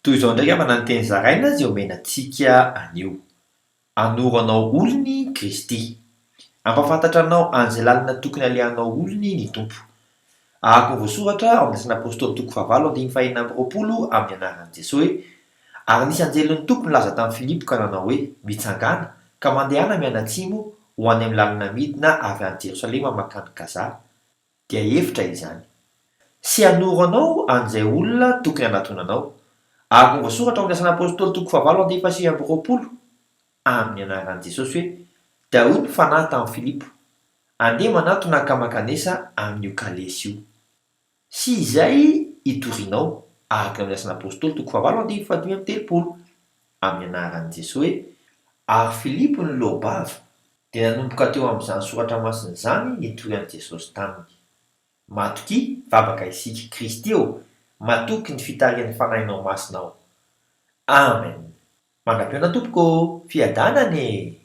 Toy izao indray angamba ny teny zaraina izay omena antsika anio. Hanoro anao olony Kristy. Hampahafantatra anao an'izay lalana tokony halehanao olony ny Tompo. Araka ny voasoratra ao amin'ny Asan'ny Apostoly toko fahavalo andininy fahenina amby 20 amin'ny anaran'i Jesoa hoe, Ary nisy anjelin'ny Tompo nilaza tamin'i Filipo ka nanao hoe, Mitsangàna, ka mandehana mianatsimo ho any amin'ny lalana midina avy any Jerosalema mankany Gaza, dia hevitra izany. Sy hanoro anao an'izay olona tokony hanatonanao. Araka ny voasoratra ao amin'ny Asan'ny Apostoly toko fahavalo andininy faha-29, amin'ny anaran'i Jesosy hoe, Dia hoy ny Fanahy tamin'i Filipo, Andeha manatona ka mankanesa amin'io kalesy io. Sy izay hitorianao, araka ny amin'ny Asan'ny Apostoly toko fahavalo andininy faha-35, amin'ny anaran'i Jesosy hoe, Ary Filipo niloa-bava, Dia nanomboka teo amin'izany soratra masina izany nitory an'i Jesosy taminy. Matokia, vavaka isika. Kristy ô, matoky ny fitarihan'ny Fanahinao Masina aho. Amen. Mandra-pihaona tompoko ô! Fiadanana e!